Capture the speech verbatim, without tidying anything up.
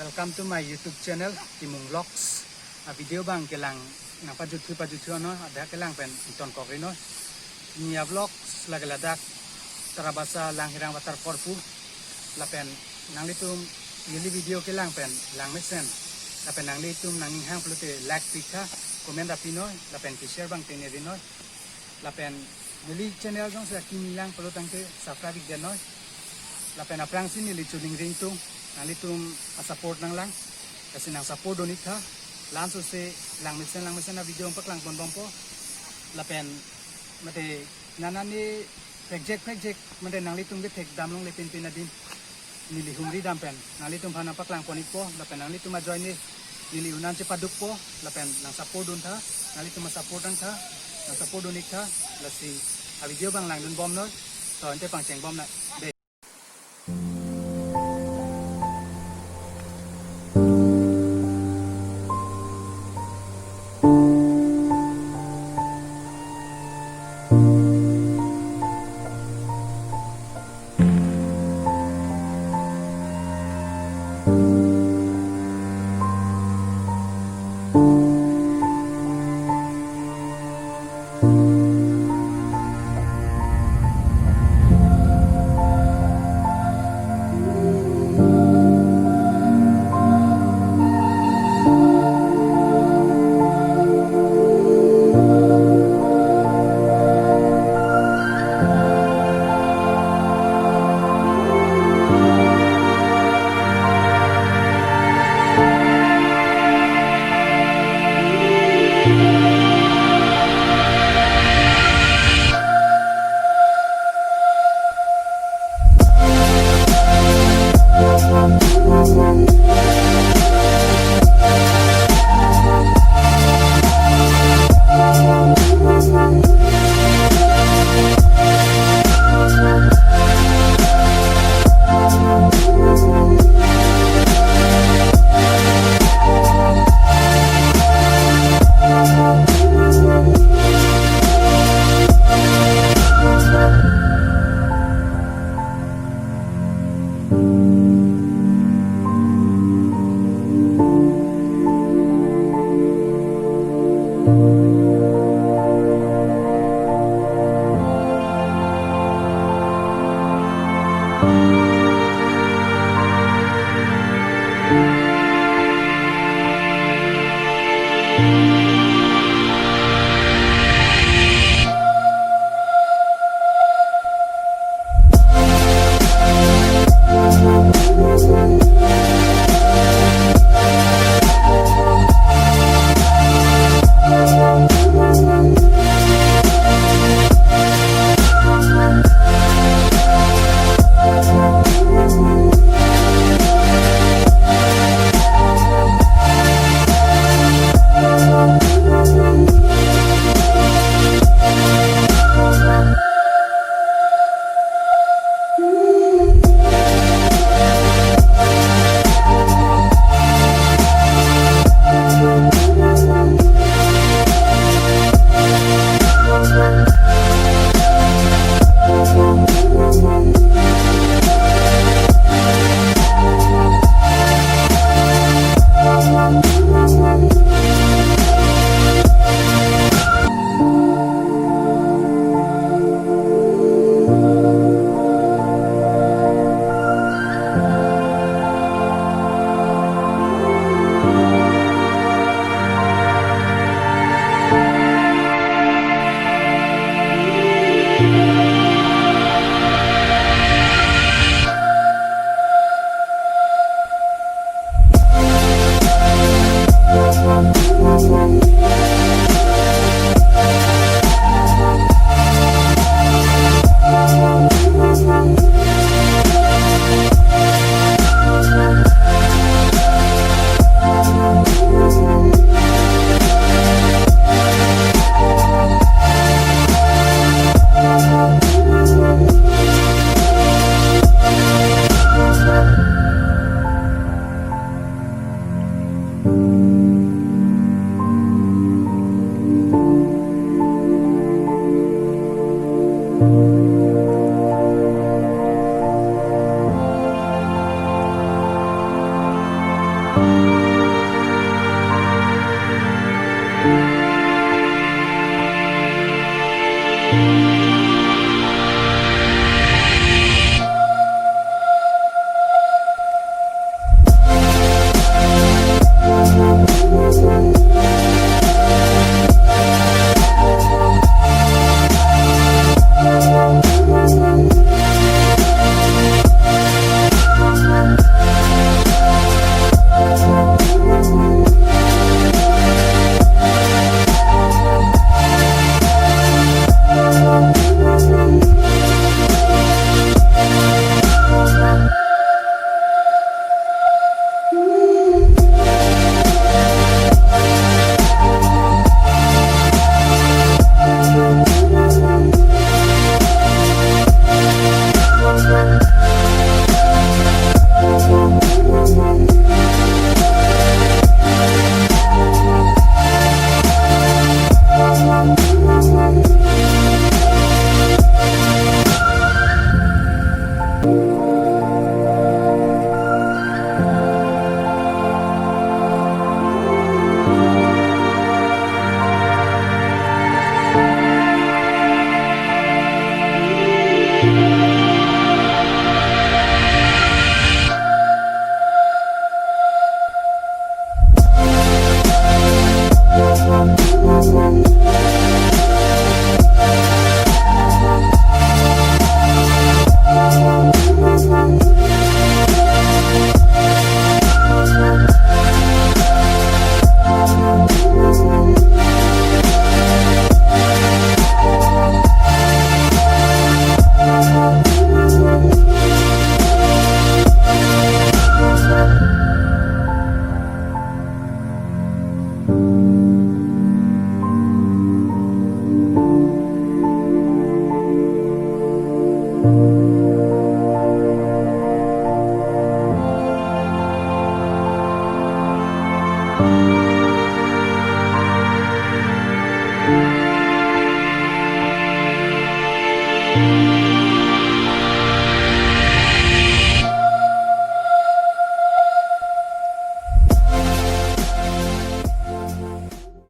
Welcome to my YouTube channel, Timung Vlogs. A video abang kelang nangpajuthu pajuthu non, hadak kelang pen ingtonkok ri non. Pini a vlogs lake ladak Tarabasa Langhirang waterfall pu. Lapen nanglitum neli video kelang pen langmesen, lapen nanglitum nangning hang pulote like pitha, comment api noi, lapen ke share abang tengne ri noi. Lapen neli channel jongsi akimi lang pulo tangte subscribe ik den noi. Lapen aphrangsi neli chuning ringtung, nanglitum a support nanglang, lasi nang support dun ik tha. Laso si langmesen langmesen a video paklang pon bompo. Lapen mate nanani prekjek prekjek mate nanglitum kethek dam longle pinpin adim neli humri dam pen nanglitum aphan nangpaklang pon ikpo, lapen nanglitum ajoine neli un-an chepadukpo, lapen nang support dun tha, nanglitum a support nang tha, nang support dun ik tha, lasi a video abang langdun bom noi, to ante pangcheng bom na.